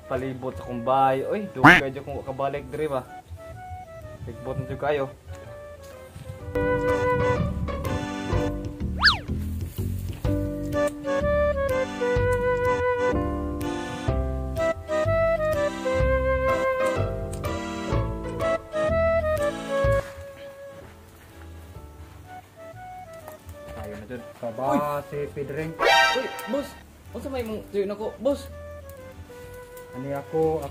Palibot sa kong bahay. Oy, dugay jud kung kabalik diri ba. Ligbot na jud kayo. Tayo na jud. Kaba si Pedring. Uy, boss. Unsa may imong tuyo nako, boss? Ani ako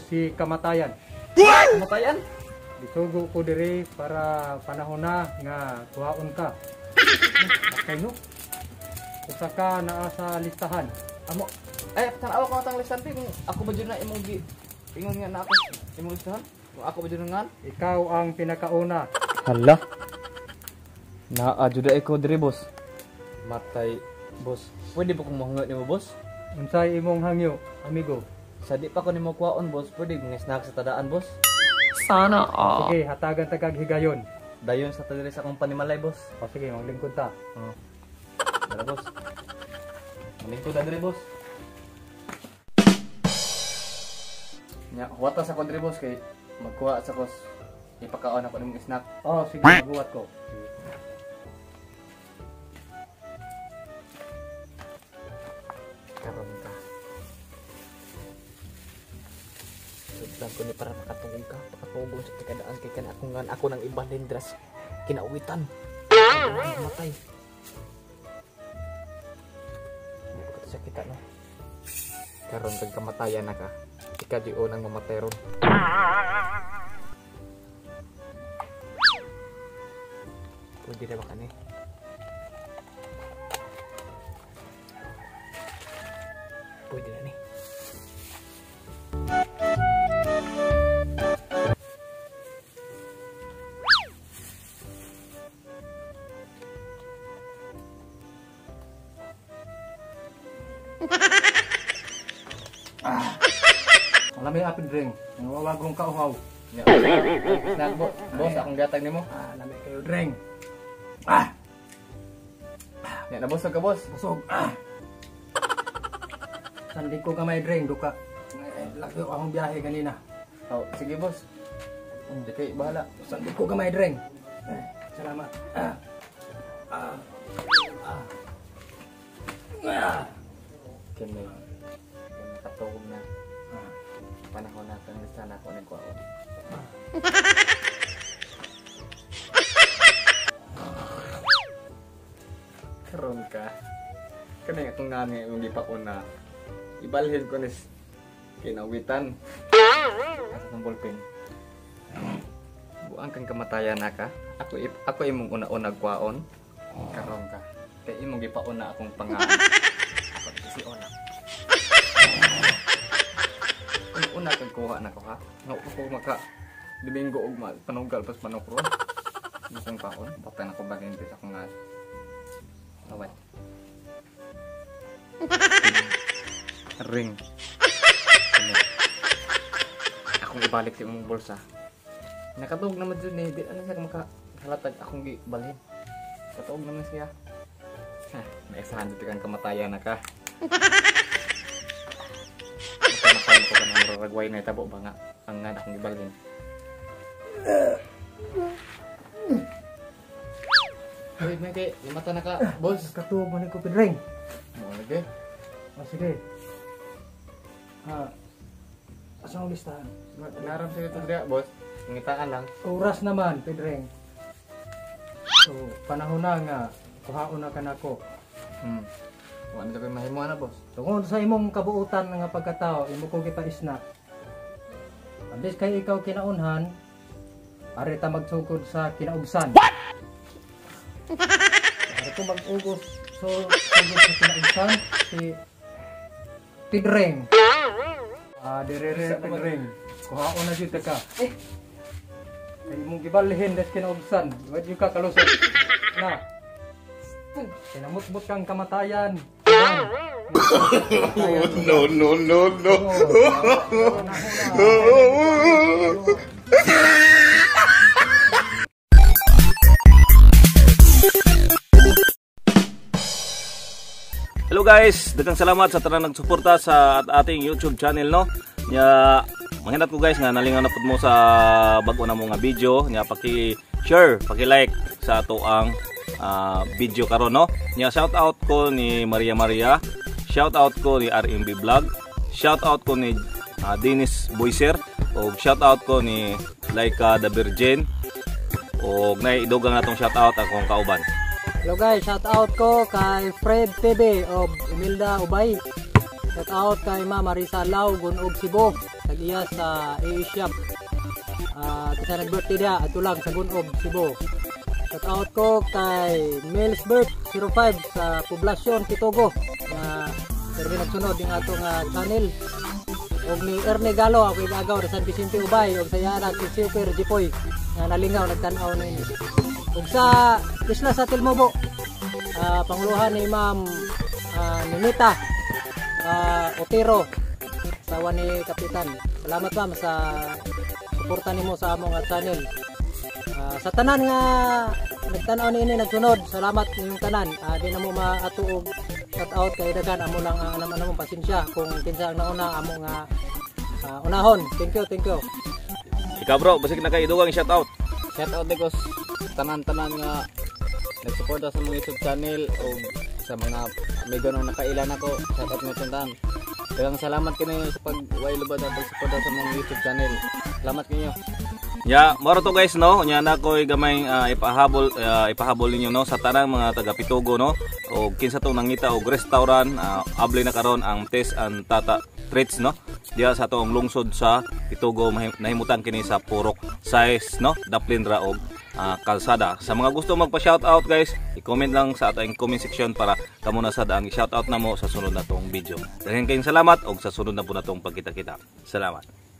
si Kamatayan. What? Kamatayan? Gisugo ko diri para panahon na nga kuhaon ka. Okay no? Usa ka naa sa listahan. Amo. Eh, tan-awa ko atang listahan kung ako ba jud na imong gi ingon nga na ako imong listahan? Kung ako ba jud ngan? Ikaw ang pinakauna. Hala. Naa jud ko diri, boss. Matay, boss. Pwede ba kong mahangyo nimo, boss? Unsay imong hangyo, amigo? Sa di pa ko nimo kuwaon, boss, pwede mga snack sa tadaan, boss? Sana all. Sige, hatagan tagag higayon. Dayon sa tadiri sa akong panimalay, boss. O sige, maglingkod ta. Oh. Dara, boss. Maglingkod ta diri, boss. Nya, huwata sa ko diri, boss, kay magkuha sa kos ipakaon ako nimong snack. Oh, sige, maghuwat ko. Karon ka. Sudlan ko ni para makatungog ka, makatungog sa tikadaan kay kana akong ngan ako nang ibalhin dras kinauwitan. Matay. Hindi ko siya kita no. Karon kag kamatayan na ka. Ika di unang mamatay ron. Pwede na ba kani? Pwede na ni. Ah. Wala may apple drink. Nawawagong kauhaw. Snack, boss, akong gatag nimo. Ah, lami kayo drink. Ah. Ya, nabusog ka, boss. Busog. Ah. Sandi ko gamay drink duka. Laki akong biyahe kanina. Oh, sige, boss. Hindi kay bahala. Sandi ko gamay drink. Salamat. Ah. Ah. Ah. Ah. Kini. Katog na. Panahon na kang sana ako nagkuhaon. Karon ka. Kani akong ngani imong gipauna. Ibalhin ko nis kinawitan. Asa tong ballpen? Buang kang kamatayan na ka. Ako imong una-una kuhaon. Karon ka. Kay imong gipauna akong pangalan. Ako si Ona. Una kag kuha na ko ha. Nga ko maka Domingo og panugal pas manok ron. Akong paon, bata na ko bagay sa akong nga. Away. Ring. Akong ibalik sa imong bulsa. Nakatuog naman jud ni, di ano siya maka halatag akong gibalhin. Katuog naman siya. Ha, naisahan dito kang kamatayan na ka. Makain ko kanang ragway na itabo ba nga ang nga akong ibalhin. Uy, may kay limata na ka, boss. Katuog man ko Pedring. Mo lagi. Oh, sige. Ah. Asa ang listahan? Naram sa ito diya, boss. Ngitaan lang. Oras naman, Pedring. So, panahon na nga kuhaon na kanako. Wa na koy mahimo na, boss. Tungod sa imong kabuutan nga pagkatao, imo ko gipaisna. Ambis kay ikaw kinaunhan, are ta magsugod sa kinaugsan. What? Are ko mag-ugos so sugod sa kinaugsan si Pedring. Ah, direre Pedring. Kuhaon na jud ka. Eh. Kay imong gibalhin des kinaugsan, wa jud ka kalusot. Na. Kinamutbot kang kamatayan. No, no, no, no. Hello guys, daghang salamat sa tanang nagsuporta sa ating YouTube channel, no. Nya manghinat ko guys nga nalingaw na pud mo sa bag-o na mo nga video. Nya paki-share, paki-like sa ato ang video karon, no. Nya shout out ko ni Maria Maria, shout out ko ni RMB Vlog, shout out ko ni Dennis Boyser, ug shout out ko ni Laika the Virgin, ug naidugang atong shout out akong kauban. Hello guys, shout out ko kay Fred TV of Imelda Ubay. Shout out kay Ma Marisa Lau Gunob Cebu, tag-iya sa AA Shop. Kisa nag-birthday dia ato lang sa Gunob Cebu. Shout out ko kay Melsbert 05 sa Poblasyon Pitogo nga permi nagsunod yung ato nga channel. Og ni Ernie Galo, ako igagaw sa San Vicente Ubay, og sa iya anak si Super Jipoy nga nalingaw nagtan-aw nini. Ug sa Isla sa Tilmobo, panguluhan ni Ma'am Ninita Otero, asawa ni Kapitan. Salamat, ma'am, sa suporta nimo sa among nga channel. Sa tanan nga nagtan-aw niini, nagsunod, salamat ninyong tanan. Di na mo maato og shout out kay daghan, amo lang ang alam mo, pasensya kung kinsa ang nauna amo nga unahon. Thank you, thank you. Ikaw bro, basig na kay idugang shout out. Shout out ko tanan-tanan nga nagsuporta sa mga YouTube channel o sa mga amigo nang nakailan ako. Shout out mo tanan. Daghang salamat kini sa pag way lubad na pagsuporta sa mga YouTube channel. Salamat ninyo. Ya, moro to guys, no. Nya na ko'y gamay ipahabol ninyo, no, sa tanang mga taga Pitogo, no. O kinsa tong nangita og restaurant, abli na karon ang Tess and Tata Treats, no. Diya sa atong lungsod sa Pitogo, nahimutan kini sa Purok Sais, no. Daplin ra og kalsada. Sa mga gusto magpa-shout out guys, i-comment lang sa ating comment section para kamo na sad ang i-shout out namo sa sunod na tong video. Daghang kayong salamat og sa sunod na po natong pagkita-kita. Salamat.